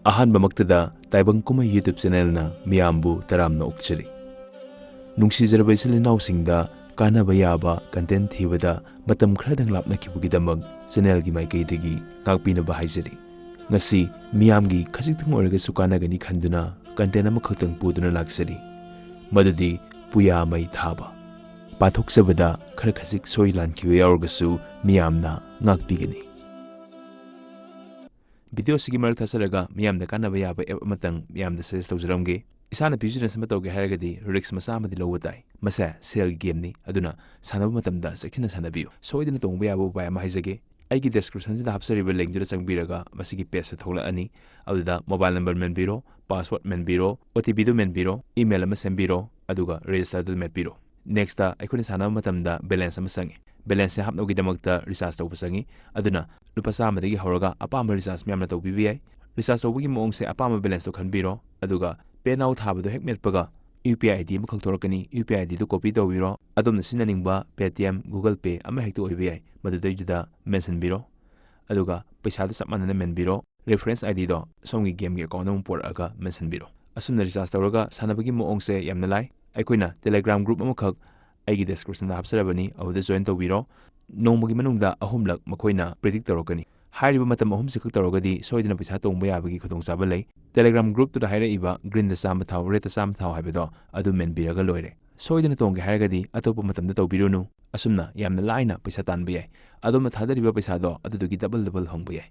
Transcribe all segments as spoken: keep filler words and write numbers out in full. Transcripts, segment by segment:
ꯑꯍꯥꯟꯕꯃꯛꯇꯗ ꯇꯥꯏꯕꯪ ꯀꯨꯝꯍꯩ YouTube ꯆꯦꯅꯦꯜꯅ ꯃꯤꯌꯥꯝꯕꯨ ꯇꯔꯥꯝꯅ ꯑꯣꯛꯆꯔꯤ꯫ ꯅꯨꯡꯁꯤꯖꯔꯕ ꯏꯆꯤꯜ ꯏꯅꯥꯎꯁꯤꯡꯗ ꯀꯥꯟꯅꯕ ꯌꯥꯕ content ꯊꯤꯕꯗ ꯃꯇꯝ ꯈꯔꯗꯪ ꯂꯥꯞꯅꯈꯤꯕꯒꯤꯗꯃꯛ ꯆꯦꯅꯦꯜꯒꯤ ꯃꯥꯏꯀꯩꯗꯒꯤ ꯉꯥꯛꯄꯤꯅꯕ ꯍꯥꯏꯖꯔꯤ꯫ ꯉꯁꯤ ꯃꯤꯌꯥꯝꯒꯤ ꯈꯖꯤꯛꯇꯪ ꯑꯣꯏꯔꯒꯁꯨ ꯀꯥꯟꯅꯒꯅꯤ ꯈꯟꯗꯨꯅ content ꯑꯃꯈꯛꯇꯪ ꯄꯨꯗꯨꯅ ꯂꯥꯛꯆꯔꯤ꯫ ꯃꯗꯨꯗꯤ ꯄꯨꯌꯥ ꯃꯩ ꯊꯥꯕ꯫ ꯄꯥꯊꯣꯛꯆꯕꯗ ꯈꯔ ꯈꯖꯤꯛ ꯁꯣꯏ ꯂꯥꯟꯈꯤꯕ ꯌꯥꯎꯔꯒꯁꯨ ꯃꯤꯌꯥꯝꯅ ꯉꯥꯛꯄꯤꯒꯅꯤ꯫ ꯚꯤꯗꯤꯑꯣꯁꯤꯒꯤ ꯃꯔꯛ ꯊꯥꯖꯔꯒ ꯃꯤꯌꯥꯝꯗ ꯀꯥꯟꯅꯕ ꯌꯥꯕ app ꯑꯃꯇꯪ ꯃꯤꯌꯥꯝꯗ suggest ꯇꯧꯖꯔꯝꯒꯦ꯫ ꯏꯁꯥꯅ business ꯑꯃ ꯇꯧꯒꯦ ꯍꯥꯏꯔꯒꯗꯤ risk ꯃꯆꯥ ꯑꯃꯗꯤ ꯂꯧꯕ ꯇꯥꯏ꯫ ꯃꯁꯦ ꯁꯦꯜꯒꯤ gameꯅꯤ, ꯑꯗꯨꯅ ꯁꯥꯟꯅꯕ ꯃꯇꯝꯗ ꯆꯦꯛꯁꯤꯟꯅ ꯁꯥꯟꯅꯕꯤꯌꯨ꯫ ꯁꯣꯏꯗꯅ ꯇꯣꯡꯕ ꯌꯥꯕ ꯎꯄꯥꯏ ꯑꯃ ꯍꯥꯏꯖꯒꯦ꯫ ꯑꯩꯒꯤ descriptionꯁꯤꯗ ꯍꯥꯞꯆꯔꯤꯕ linkꯇꯨꯗ ꯆꯪꯕꯤꯔꯒ ꯃꯁꯤꯒꯤ pageꯁꯦ ꯊꯣꯛꯂꯛꯑꯅꯤ꯫ ꯑꯗꯨꯗ mobile number ꯃꯦꯟꯕꯤꯔꯣ, password ꯃꯦꯟꯕꯤꯔꯣ, OTPꯗꯨ ꯃꯦꯟꯕꯤꯔꯣ, email ꯑꯃ ꯁꯦꯝꯕꯤꯔꯣ, ꯑꯗꯨꯒ registerꯗꯨ ꯃꯦꯠꯄꯤꯔꯣ꯫ Nextꯇ ꯑꯩꯈꯣꯏꯅ ꯁꯥꯟꯅꯕ ꯃꯇꯝꯗ balance ꯑꯃ ꯆꯪꯉꯤ꯫ Balanceꯁꯦ ꯍꯥꯞꯅꯕꯒꯤꯗꯃꯛꯇ recharge ꯇꯧꯕ ꯆꯪꯉꯤ꯫ ꯑꯗꯨꯅ ꯂꯨꯄꯥ ꯆꯥꯝꯃꯗꯒꯤ ꯍꯧꯔꯒ ꯑꯄꯥꯝꯕ recharge ꯃꯌꯥꯝꯅ ꯇꯧꯕꯤꯕ ꯌꯥꯏ꯫ Recharge ꯇꯧꯕꯒꯤ ꯃꯑꯣꯡꯁꯦ ꯑꯄꯥꯝꯕ balanceꯇꯣ ꯈꯟꯕꯤꯔꯣ, ꯑꯗꯨꯒ pay now ꯊꯥꯕꯗꯣ ꯍꯦꯛ ꯃꯦꯠꯄꯒ UPI ID ꯑꯃꯈꯛ ꯊꯣꯔꯛꯀꯅꯤ꯫ UPI IDꯗꯨ copy ꯇꯧꯕꯤꯔꯣ꯫ ꯑꯗꯣꯝꯅ ꯁꯤꯖꯤꯟꯅꯅꯤꯡꯕ Paytm, Google Pay ꯑꯃ ꯍꯦꯛꯇ ꯑꯣꯏꯕ ꯌꯥꯏ꯫ ꯃꯗꯨꯗꯩꯗꯨꯗ mentionꯕꯤꯔꯣ, ꯑꯗꯨꯒ ꯄꯩꯁꯥꯗꯨ ꯆꯞ ꯃꯥꯟꯅꯅ ꯃꯦꯟꯕꯤꯔꯣ꯫ Reference IDꯗꯣ ꯁꯣꯝꯒꯤ gameꯒꯤ account ꯑꯃ ꯄꯨꯔꯛꯑꯒ mentionꯕꯤꯔꯣ꯫ ꯑꯁꯨꯝꯅ recharge ꯇꯧꯔꯒ ꯁꯥꯟꯅꯕꯒꯤ ꯃꯑꯣꯡꯁꯦ ꯌꯥꯝꯅ ꯂꯥꯏ꯫ ꯑꯩꯈꯣꯏꯅ Telegram group ꯑꯃꯈꯛ ꯑꯩꯒꯤ descriptionꯗ ꯍꯥꯞꯆꯔꯕꯅꯤ, ꯑꯗꯨꯗ join ꯇꯧꯕꯤꯔꯣ꯫ ꯅꯣꯡꯃꯒꯤ ꯃꯅꯨꯡꯗ ꯑꯍꯨꯝꯂꯛ ꯃꯈꯣꯏꯅ predict ꯇꯧꯔꯛꯀꯅꯤ꯫ ꯍꯥꯏꯔꯤꯕ ꯃꯇꯝ ꯑꯍꯨꯝꯁꯤ ꯈꯛ ꯇꯧꯔꯒꯗꯤ ꯁꯣꯏꯗꯅ ꯄꯩꯁꯥ ꯇꯣꯡꯕ ꯌꯥꯕꯒꯤ ꯈꯨꯗꯣꯡꯆꯥꯕ ꯂꯩ꯫ Telegram groupꯇꯨꯗ ꯍꯥꯏꯔꯛꯏꯕ greenꯗ ꯆꯥꯝꯃ ꯊꯥꯎ, redꯇ ꯆꯥꯝꯃ ꯊꯥꯎ ꯍꯥꯏꯕꯗꯣ ꯑꯗꯨ ꯃꯦꯟꯕꯤꯔꯒ ꯂꯣꯏꯔꯦ꯫ ꯁꯣꯏꯗꯅ ꯇꯣꯡꯒꯦ ꯍꯥꯏꯔꯒꯗꯤ ꯑꯇꯣꯞꯄ ꯃꯇꯝꯗ ꯇꯧꯕꯤꯔꯨꯅꯨ꯫ ꯑꯁꯨꯝꯅ ꯌꯥꯝꯅ ꯂꯥꯏꯅ ꯄꯩꯁꯥ ꯇꯥꯟꯕ ꯌꯥꯏ꯫ ꯑꯗꯣꯝꯅ ꯊꯥꯗꯔꯤꯕ ꯄꯩꯁꯥꯗꯣ ꯑꯗꯨꯗꯨꯒꯤ double double ꯐꯪꯕ ꯌꯥꯏ꯫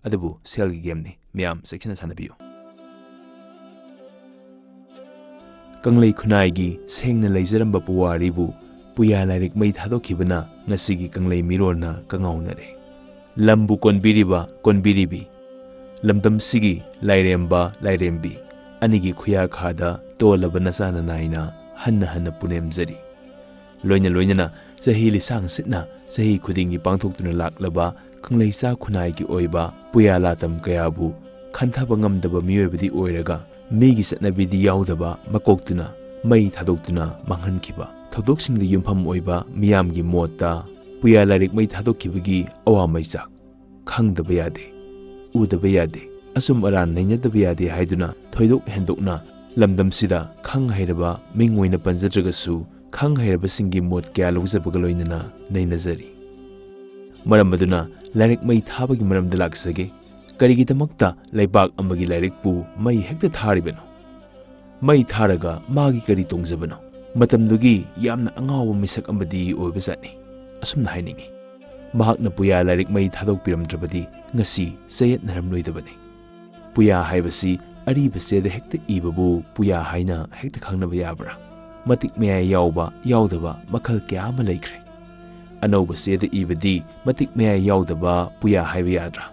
ꯑꯗꯨꯕꯨ ꯁꯦꯜꯒꯤ gameꯅꯤ, ꯃꯌꯥꯝ ꯆꯦꯛꯁꯤꯟꯅ ꯁꯥꯟꯅꯕꯤꯌꯨ꯫ ꯀꯪꯂꯩ ꯈꯨꯟꯅꯥꯏꯒꯤ ꯁꯦꯡꯅ ꯂꯩꯖꯔꯝꯕ ꯄꯨꯋꯥꯔꯤꯕꯨ ꯄꯨꯌꯥ ꯂꯥꯏꯔꯤꯛ ꯃꯩ ꯊꯥꯗꯣꯛꯈꯤꯕꯅ ꯉꯁꯤꯒꯤ ꯀꯪꯂꯩ ꯃꯤꯔꯣꯜꯅ ꯀꯉꯥꯎꯅꯔꯦ꯫ ꯂꯝꯕꯨ ꯀꯣꯟꯕꯤꯔꯤꯕ ꯀꯣꯟꯕꯤꯔꯤꯕꯤ, ꯂꯝꯗꯝꯁꯤꯒꯤ ꯂꯥꯏꯔꯦꯝꯕ ꯂꯥꯏꯔꯦꯝꯕꯤ ꯑꯅꯤꯒꯤ ꯈꯨꯌꯥꯈꯥꯗ ꯇꯣꯜꯂꯕ ꯅꯆꯥ ꯅꯅꯥꯏꯅ ꯍꯟꯅ ꯍꯟꯅ ꯄꯨꯅꯦꯝꯖꯔꯤ꯫ ꯂꯣꯏꯅ ꯂꯣꯏꯅꯅ ꯆꯍꯤ ꯂꯤꯁꯥꯡ ꯁꯤꯠꯅ ꯆꯍꯤ ꯈꯨꯗꯤꯡꯒꯤ ꯄꯥꯡꯊꯣꯛꯇꯨꯅ ꯂꯥꯛꯂꯕ ꯀꯪꯂꯩꯆꯥ ꯈꯨꯟꯅꯥꯏꯒꯤ ꯑꯣꯏꯕ ꯄꯨꯌꯥ ꯂꯥꯇꯝ ꯀꯌꯥꯕꯨ ꯈꯟꯊꯕ ꯉꯝꯗꯕ ꯃꯤꯑꯣꯏꯕꯗꯤ ꯑꯣꯏꯔꯒ ꯃꯤꯒꯤ ꯆꯠꯅꯕꯤꯗꯤ ꯌꯥꯎꯗꯕ ꯃꯀꯣꯛꯇꯨꯅ ꯃꯩ ꯊꯥꯗꯣꯛꯇꯨꯅ ꯃꯥꯡꯍꯟꯈꯤꯕ ꯊꯧꯗꯣꯛꯁꯤꯡꯗ ꯌꯨꯝꯐꯝ ꯑꯣꯏꯕ ꯃꯤꯌꯥꯝꯒꯤ ꯃꯣꯠꯇ ꯄꯨꯌꯥ ꯂꯥꯏꯔꯤꯛ ꯃꯩ ꯊꯥꯗꯣꯛꯈꯤꯕꯒꯤ ꯑꯋꯥ ꯃꯩꯆꯥꯛ ꯈꯪꯗꯕ ꯌꯥꯗꯦ, ꯎꯗꯕ ꯌꯥꯗꯦ꯫ ꯑꯆꯨꯝ ꯑꯔꯥꯟ ꯅꯩꯅꯗꯕ ꯌꯥꯗꯦ ꯍꯥꯏꯗꯨꯅ ꯊꯣꯏꯗꯣꯛ ꯍꯦꯟꯗꯣꯛꯅ ꯂꯝꯗꯝꯁꯤꯗ ꯈꯪ ꯍꯩꯔꯕ ꯃꯤꯡ ꯑꯣꯏꯅ ꯄꯟꯖꯗ꯭ꯔꯒꯁꯨ ꯈꯪ ꯍꯩꯔꯕꯁꯤꯡꯒꯤ ꯃꯣꯠ ꯀꯌꯥ ꯂꯧꯖꯕꯒ ꯂꯣꯏꯅꯅ ꯅꯩꯅꯖꯔꯤ꯫ ꯃꯔꯝ ꯑꯗꯨꯅ ꯂꯥꯏꯔꯤꯛ ꯃꯩ ꯊꯥꯕꯒꯤ ꯃꯔꯝꯗ ꯂꯥꯛꯆꯒꯦ꯫ ꯀꯔꯤꯒꯤꯗꯃꯛꯇ ꯂꯩꯕꯥꯛ ꯑꯃꯒꯤ ꯂꯥꯏꯔꯤꯛꯄꯨ ꯃꯩ ꯍꯦꯛꯇ ꯊꯥꯔꯤꯕꯅꯣ? ꯃꯩ ꯊꯥꯔꯒ ꯃꯥꯒꯤ ꯀꯔꯤ ꯇꯣꯡꯖꯕꯅꯣ? ꯃꯇꯝꯗꯨꯒꯤ ꯌꯥꯝꯅ ꯑꯉꯥꯎꯕ ꯃꯤꯁꯛ ꯑꯃꯗꯤ ꯑꯣꯏꯕꯖꯥꯠꯅꯤ꯫ ꯑꯁꯨꯝꯅ ꯍꯥꯏꯅꯤꯡꯏ, ꯃꯍꯥꯛꯅ ꯄꯨꯌꯥ ꯂꯥꯏꯔꯤꯛ ꯃꯩ ꯊꯥꯗꯣꯛꯄꯤꯔꯝꯗ꯭ꯔꯕꯗꯤ ꯉꯁꯤ ꯆꯌꯦꯠꯅꯔꯝꯂꯣꯏꯗꯕꯅꯤ꯫ ꯄꯨꯌꯥ ꯍꯥꯏꯕꯁꯤ ꯑꯔꯤꯕ ꯆꯦꯗ ꯍꯦꯛꯇ ꯏꯕꯕꯨ ꯄꯨꯌꯥ ꯍꯥꯏꯅ ꯍꯦꯛꯇ ꯈꯪꯅꯕ ꯌꯥꯕ꯭ꯔꯥ? ꯃꯇꯤꯛ ꯃꯌꯥꯏ ꯌꯥꯎꯕ ꯌꯥꯎꯗꯕ ꯃꯈꯜ ꯀꯌꯥ ꯑꯃ ꯂꯩꯈ꯭ꯔꯦ꯫ ꯑꯅꯧꯕ ꯆꯦꯗ ꯏꯕꯗꯤ ꯃꯇꯤꯛ ꯃꯌꯥꯏ ꯌꯥꯎꯗꯕ ꯄꯨꯌꯥ ꯍꯥꯏꯕ ꯌꯥꯗ꯭ꯔꯥ?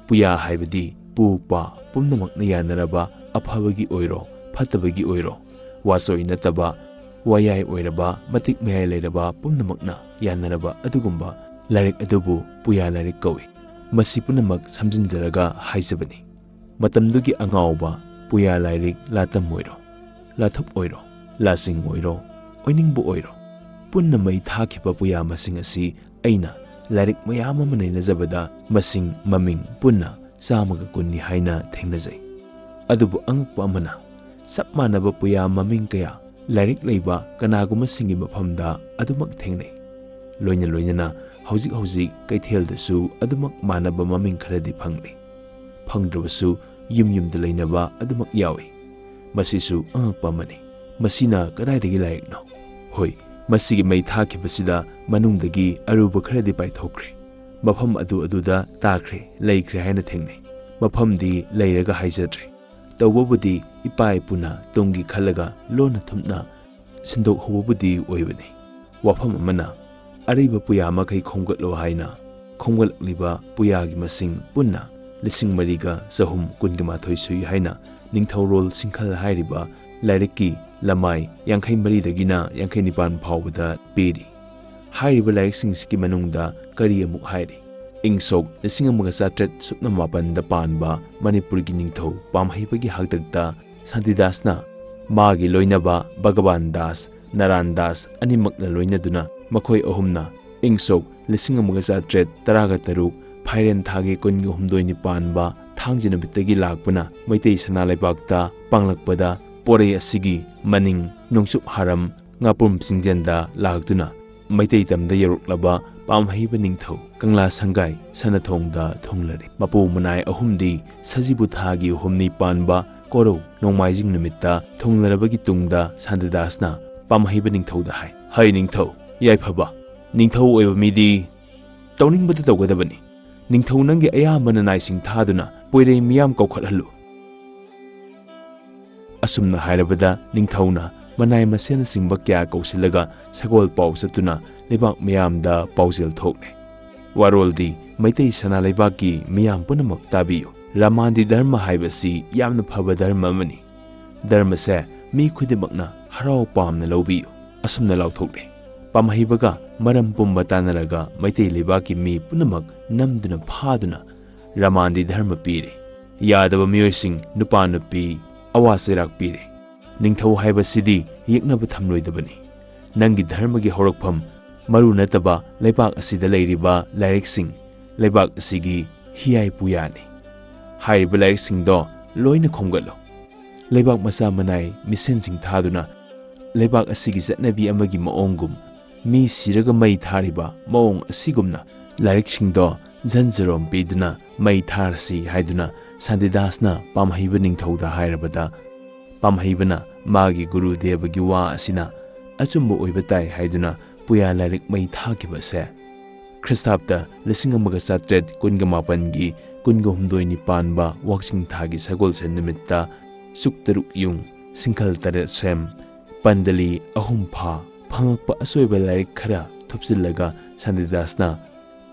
ꯄꯨꯌꯥ ꯍꯥꯏꯕꯗꯤ ꯄꯨ ꯄꯥ ꯄꯨꯝꯅꯃꯛꯅ ꯌꯥꯅꯔꯕ, ꯑꯐꯕꯒꯤ ꯑꯣꯏꯔꯣ ꯐꯠꯇꯕꯒꯤ ꯑꯣꯏꯔꯣ, ꯋꯥꯆꯣꯏ ꯅꯠꯇꯕ ꯋꯥꯌꯥꯏ ꯑꯣꯏꯔꯕ, ꯃꯇꯤꯛ ꯃꯌꯥꯏ ꯂꯩꯔꯕ ꯄꯨꯝꯅꯃꯛꯅ ꯌꯥꯅꯔꯕ ꯑꯗꯨꯒꯨꯝꯕ ꯂꯥꯏꯔꯤꯛ ꯑꯗꯨꯕꯨ ꯄꯨꯌꯥ ꯂꯥꯏꯔꯤꯛ ꯀꯧꯏ꯫ ꯃꯁꯤ ꯄꯨꯝꯅꯃꯛ ꯁꯝꯖꯤꯟꯖꯔꯒ ꯍꯥꯏꯖꯕꯅꯤ꯫ ꯃꯇꯝꯗꯨꯒꯤ ꯑꯉꯥꯎꯕ ꯄꯨꯌꯥ ꯂꯥꯏꯔꯤꯛ ꯂꯥꯇꯝ ꯑꯣꯏꯔꯣ, ꯂꯥꯊꯨꯞ ꯑꯣꯏꯔꯣ, ꯂꯥꯆꯤꯡ ꯑꯣꯏꯔꯣ, ꯑꯣꯏꯅꯤꯡꯕ ꯑꯣꯏꯔꯣ, ꯄꯨꯟꯅ ꯃꯩ ꯊꯥꯈꯤꯕ ꯄꯨꯌꯥ ꯃꯁꯤꯡ ꯑꯁꯤ ꯑꯩꯅ ꯂꯥꯏꯔꯤꯛ ꯃꯌꯥꯝ ꯑꯃ ꯅꯩꯅꯖꯕꯗ ꯃꯁꯤꯡ ꯃꯃꯤꯡ ꯄꯨꯟꯅ ꯆꯥꯝꯃꯒ ꯀꯨꯟꯅꯤ ꯍꯥꯏꯅ ꯊꯦꯡꯅꯖꯩ꯫ ꯑꯗꯨꯕꯨ ꯑꯉꯛꯄ ꯑꯃꯅ, ꯆꯞ ꯃꯥꯟꯅꯕ ꯄꯨꯌꯥ ꯃꯃꯤꯡ ꯀꯌꯥ ꯂꯥꯏꯔꯤꯛ ꯂꯩꯕ ꯀꯅꯥꯒꯨꯝꯕꯁꯤꯡꯒꯤ ꯃꯐꯝꯗ ꯑꯗꯨꯃꯛ ꯊꯦꯡꯅꯩ꯫ ꯂꯣꯏꯅ ꯂꯣꯏꯅꯅ ꯍꯧꯖꯤꯛ ꯍꯧꯖꯤꯛ ꯀꯩꯊꯦꯜꯗꯁꯨ ꯑꯗꯨꯃꯛ ꯃꯥꯟꯅꯕ ꯃꯃꯤꯡ ꯈꯔꯗꯤ ꯐꯪꯂꯤ꯫ ꯐꯪꯗ꯭ꯔꯕꯁꯨ ꯌꯨꯝ ꯌꯨꯝꯗ ꯂꯩꯅꯕ ꯑꯗꯨꯃꯛ ꯌꯥꯎꯏ꯫ ꯃꯁꯤꯁꯨ ꯑꯉꯛꯄ ꯑꯃꯅꯤ꯫ ꯃꯁꯤꯅ ꯀꯗꯥꯏꯗꯒꯤ ꯂꯥꯏꯔꯤꯛꯅꯣ? ꯍꯣꯏ, ꯃꯁꯤꯒꯤ ꯃꯩ ꯊꯥꯈꯤꯕꯁꯤꯗ ꯃꯅꯨꯡꯗꯒꯤ ꯑꯔꯨꯕ ꯈꯔꯗꯤ ꯄꯥꯏꯊꯣꯛꯈ꯭ꯔꯦ꯫ ꯃꯐꯝ ꯑꯗꯨ ꯑꯗꯨꯗ ꯇꯥꯈ꯭ꯔꯦ, ꯂꯩꯈ꯭ꯔꯦ ꯍꯥꯏꯅ ꯊꯦꯡꯅꯩ꯫ ꯃꯐꯝꯗꯤ ꯂꯩꯔꯒ ꯍꯥꯏꯖꯗ꯭ꯔꯦ꯫ ꯇꯧꯕꯕꯨꯗꯤ ꯏꯄꯥ ꯏꯄꯨꯅ ꯇꯨꯡꯒꯤ ꯈꯜꯂꯒ ꯂꯣꯟꯅ ꯊꯨꯞꯅ ꯁꯤꯟꯗꯣꯛꯍꯧꯕꯕꯨꯗꯤ ꯑꯣꯏꯕꯅꯤ꯫ ꯋꯥꯐꯝ ꯑꯃꯅ, ꯑꯔꯤꯕ ꯄꯨꯌꯥ ꯃꯈꯩ ꯈꯣꯝꯒꯠꯂꯣ ꯍꯥꯏꯅ ꯈꯣꯝꯒꯠꯂꯛꯂꯤꯕ ꯄꯨꯌꯥꯒꯤ ꯃꯁꯤꯡ ꯄꯨꯟꯅ ꯂꯤꯁꯤꯡ ꯃꯔꯤꯒ ꯆꯍꯨꯝ ꯀꯨꯟꯒ ꯃꯥꯊꯣꯏ ꯁꯨꯏ ꯍꯥꯏꯅ ꯅꯤꯡꯊꯧꯔꯣꯜ ꯁꯤꯡꯈꯜ ꯍꯥꯏꯔꯤꯕ ꯂꯥꯏꯔꯤꯛꯀꯤ ꯂꯃꯥꯏ ꯌꯥꯡꯈꯩ ꯃꯔꯤꯗꯒꯤꯅ ꯌꯥꯡꯈꯩ ꯅꯤꯄꯥꯟ ꯐꯥꯎꯕꯗ ꯄꯤꯔꯤ꯫ ꯍꯥꯏꯔꯤꯕ ꯂꯥꯏꯔꯤꯛꯁꯤꯡꯁꯤꯒꯤ ꯃꯅꯨꯡꯗ ꯀꯔꯤ ꯑꯃꯨꯛ ꯍꯥꯏꯔꯤ? ꯏꯪ ꯁꯣꯛ ꯂꯤꯁꯤꯡ ꯑꯃꯒ ꯆꯥꯇ꯭ꯔꯦꯠ ꯁꯨꯞꯅ ꯃꯥꯄꯟꯗ ꯄꯥꯟꯕ ꯃꯅꯤꯄꯨꯔꯒꯤ ꯅꯤꯡꯊꯧ ꯄꯥꯝꯍꯩꯕꯒꯤ ꯍꯥꯛꯇꯛꯇ ꯁꯥꯟꯇꯤꯗꯥꯁꯅ ꯃꯥꯒꯤ ꯂꯣꯏꯅꯕ ꯚꯒꯕꯥꯟ ꯗꯥꯁ, ꯅꯥꯔꯥꯟ ꯗꯥꯁ ꯑꯅꯤꯃꯛꯅ ꯂꯣꯏꯅꯗꯨꯅ ꯃꯈꯣꯏ ꯑꯍꯨꯝꯅ ꯏꯪ ꯁꯣꯛ ꯂꯤꯁꯤꯡ ꯑꯃꯒ ꯆꯥꯇ꯭ꯔꯦꯠ ꯇꯔꯥꯒ ꯇꯔꯨꯛ ꯐꯥꯏꯔꯦꯟ ꯊꯥꯒꯤ ꯀꯨꯟꯒ ꯍꯨꯝꯗꯣꯏꯅꯤ ꯄꯥꯟꯕ ꯊꯥꯡꯖ ꯅꯨꯃꯤꯠꯇꯒꯤ ꯂꯥꯛꯄꯅ ꯃꯩꯇꯩ ꯁꯅꯥ ꯂꯩꯕꯥꯛꯇ ꯄꯥꯡꯂꯛꯄꯗ ꯄꯣꯔꯩ ꯑꯁꯤꯒꯤ ꯃꯅꯤꯡ ꯅꯣꯡꯆꯨꯞ ꯍꯥꯔꯝ ꯉꯥꯄ꯭ꯔꯨꯝ ꯆꯤꯡꯖꯦꯟꯗ ꯂꯥꯛꯇꯨꯅ ꯃꯩꯇꯩ ꯇꯝꯗ ꯌꯧꯔꯛꯂꯕ ꯄꯥꯝꯍꯩꯕ ꯅꯤꯡꯊꯧ ꯀꯪꯂꯥ ꯁꯪꯒꯥꯏ ꯁꯅꯊꯣꯡꯗ ꯊꯨꯡꯂꯔꯦ꯫ ꯃꯄꯨ ꯃꯅꯥꯏ ꯑꯍꯨꯝꯗꯤ ꯁꯖꯤꯕꯨ ꯊꯥꯒꯤ ꯍꯨꯝꯅꯤ ꯄꯥꯟꯕ ꯀꯣꯔꯧ ꯅꯣꯡꯃꯥꯏꯖꯤꯡ ꯅꯨꯃꯤꯠꯇ ꯊꯨꯡꯂꯔꯕꯒꯤ ꯇꯨꯡꯗ ꯁꯥꯟꯇꯤꯗꯥꯁꯅ ꯄꯥꯝꯍꯩꯕ ꯅꯤꯡꯊꯧꯗ ꯍꯥꯏ, "ꯍꯩ ꯅꯤꯡꯊꯧ, ꯌꯥꯏꯐꯕ, ꯅꯤꯡꯊꯧ ꯑꯣꯏꯕ ꯃꯤꯗꯤ ꯇꯧꯅꯤꯡꯕꯗ ꯇꯧꯒꯗꯕꯅꯤ꯫ ꯅꯤꯡꯊꯧ ꯅꯪꯒꯤ ꯑꯌꯥꯝꯕ ꯅꯅꯥꯏꯁꯤꯡ ꯊꯥꯗꯨꯅ ꯄꯣꯏꯔꯩ ꯃꯤꯌꯥꯝ ꯀꯧꯈꯠꯍꯜꯂꯨ"꯫ ꯑꯁꯨꯝꯅ ꯍꯥꯏꯔꯕꯗ ꯅꯤꯡꯊꯧꯅ ꯃꯅꯥꯏ ꯃꯁꯦꯟꯅꯆꯤꯡꯕ ꯀꯌꯥ ꯀꯧꯁꯤꯜꯂꯒ ꯁꯒꯣꯜ ꯄꯥꯎ ꯆꯠꯇꯨꯅ ꯂꯩꯕꯥꯛ ꯃꯤꯌꯥꯝꯗ ꯄꯥꯎꯖꯦꯜ ꯊꯣꯛꯂꯦ꯫ ꯋꯥꯔꯣꯜꯗꯤ ꯃꯩꯇꯩ ꯁꯅꯥ ꯂꯩꯕꯥꯛꯀꯤ ꯃꯤꯌꯥꯝ ꯄꯨꯝꯅꯃꯛ ꯇꯥꯕꯤꯌꯨ꯫ ꯔꯥꯃꯥꯟꯗꯤ ꯙꯔꯃ ꯍꯥꯏꯕꯁꯤ ꯌꯥꯝꯅ ꯐꯕ ꯙꯔꯃ ꯑꯃꯅꯤ꯫ ꯙꯔꯃꯁꯦ ꯃꯤ ꯈꯨꯗꯤꯡꯃꯛꯅ ꯍꯔꯥꯎ ꯄꯥꯝꯅ ꯂꯧꯕꯤꯌꯨ꯫ ꯑꯁꯨꯝꯅ ꯂꯥꯎꯊꯣꯛꯂꯦ꯫ ꯄꯥꯝꯍꯩꯕꯒ ꯃꯔꯝ ꯄꯨꯝꯕ ꯇꯥꯟꯅꯔꯒ ꯃꯩꯇꯩ ꯂꯩꯕꯥꯛꯀꯤ ꯃꯤ ꯄꯨꯝꯅꯃꯛ ꯅꯝꯗꯨꯅ ꯐꯥꯗꯨꯅ ꯔꯥꯃꯥꯟꯗꯤ ꯙꯔꯃ ꯄꯤꯔꯦ꯫ ꯌꯥꯗꯕ ꯃꯤꯑꯣꯏꯁꯤꯡ, ꯅꯨꯄꯥ ꯅꯨꯄꯤ, ꯑꯋꯥ ꯆꯩꯔꯥꯛ ꯄꯤꯔꯦ꯫ ꯅꯤꯡꯊꯧ ꯍꯥꯏꯕꯁꯤꯗꯤ ꯌꯦꯛꯅꯕ ꯊꯝꯂꯣꯏꯗꯕꯅꯤ꯫ ꯅꯪꯒꯤ ꯙꯔꯃꯒꯤ ꯍꯧꯔꯛꯐꯝ ꯃꯔꯨ ꯅꯠꯇꯕ ꯂꯩꯕꯥꯛ ꯑꯁꯤꯗ ꯂꯩꯔꯤꯕ ꯂꯥꯏꯔꯤꯛꯁꯤꯡ, ꯂꯩꯕꯥꯛ ꯑꯁꯤꯒꯤ ꯍꯤꯌꯥꯏ ꯄꯨꯌꯥꯅꯤ꯫ ꯍꯥꯏꯔꯤꯕ ꯂꯥꯏꯔꯤꯛꯁꯤꯡꯗꯣ ꯂꯣꯏꯅ ꯈꯣꯝꯒꯠꯂꯨ꯫ ꯂꯩꯕꯥꯛ ꯃꯆꯥ ꯃꯅꯥꯏ ꯃꯤꯁꯦꯟꯁꯤꯡ ꯊꯥꯗꯨꯅ ꯂꯩꯕꯥꯛ ꯑꯁꯤꯒꯤ ꯆꯠꯅꯕꯤ ꯑꯃꯒꯤ ꯃꯑꯣꯡꯒꯨꯝ ꯃꯤ ꯁꯤꯔꯒ ꯃꯩ ꯊꯥꯔꯤꯕ ꯃꯑꯣꯡ ꯑꯁꯤꯒꯨꯝꯅ ꯂꯥꯏꯔꯤꯛꯁꯤꯡꯗꯣ ꯖꯟ ꯖꯔꯣꯝ ꯄꯤꯗꯨꯅ ꯃꯩ ꯊꯥꯔꯁꯤ ꯍꯥꯏꯗꯨꯅ ꯁꯥꯟꯇꯤꯗꯥꯁꯅ ꯄꯥꯝꯍꯩꯕ ꯅꯤꯡꯊꯧꯗ ꯍꯥꯏꯔꯕꯗ, ꯄꯥꯝꯍꯩꯕꯅ ꯃꯥꯒꯤ ꯒꯨꯔꯨꯗꯦꯕꯒꯤ ꯋꯥ ꯑꯁꯤꯅ ꯑꯆꯨꯝꯕ ꯑꯣꯏꯕ ꯇꯥꯏ ꯍꯥꯏꯗꯨꯅ ꯄꯨꯌꯥ ꯂꯥꯏꯔꯤꯛ ꯃꯩ ꯊꯥꯈꯤꯕ ꯑꯁꯦ ꯈ꯭ꯔꯤꯁꯇꯥꯕꯗ ꯂꯤꯁꯤꯡ ꯑꯃꯒ ꯆꯥꯇ꯭ꯔꯦꯠ ꯀꯨꯟꯒ ꯃꯥꯄꯟꯒꯤ ꯀꯨꯟꯒ ꯍꯨꯝꯗꯣꯏꯅꯤ ꯄꯥꯟꯕ ꯋꯥꯛꯆꯤꯡ ꯊꯥꯒꯤ ꯁꯒꯣꯜꯁꯦꯟ ꯅꯨꯃꯤꯠꯇ ꯆꯨꯛ ꯇꯔꯨꯛ ꯌꯨꯡ, ꯁꯤꯡꯈꯜ ꯇꯔꯦꯠ ꯁꯦꯝ, ꯄꯟꯗꯂꯤ ꯑꯍꯨꯝ ꯐꯥ, ꯐꯪꯉꯛꯄ ꯑꯆꯣꯏꯕ ꯂꯥꯏꯔꯤꯛ ꯈꯔ ꯊꯨꯞꯆꯤꯜꯂꯒ ꯁꯥꯟꯇꯤꯗꯥꯁꯅ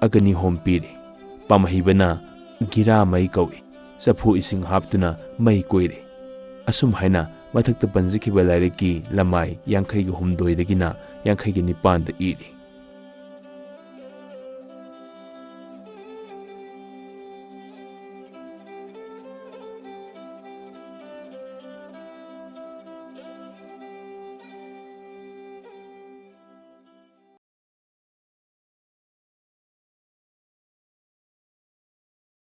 ꯑꯒꯅꯤ ꯍꯣꯝ ꯄꯤꯔꯤ꯫ ꯄꯥꯝꯍꯩꯕꯅ ꯒꯤꯔꯥ ꯃꯩ ꯀꯧꯏ꯫ ꯆꯐꯨ ꯏꯁꯤꯡ ꯍꯥꯞꯇꯨꯅ ꯃꯩ ꯀꯣꯏꯔꯤ꯫ ꯑꯁꯨꯝ ꯍꯥꯏꯅ ꯃꯊꯛꯇ ꯄꯟꯖꯈꯤꯕ ꯂꯥꯏꯔꯤꯛꯀꯤ ꯂꯃꯥꯏ ꯌꯥꯡꯈꯩꯒ ꯍꯨꯝꯗꯣꯏꯗꯒꯤꯅ ꯌꯥꯡꯈꯩꯒ ꯅꯤꯄꯥꯟꯗ ꯏꯔꯤ꯫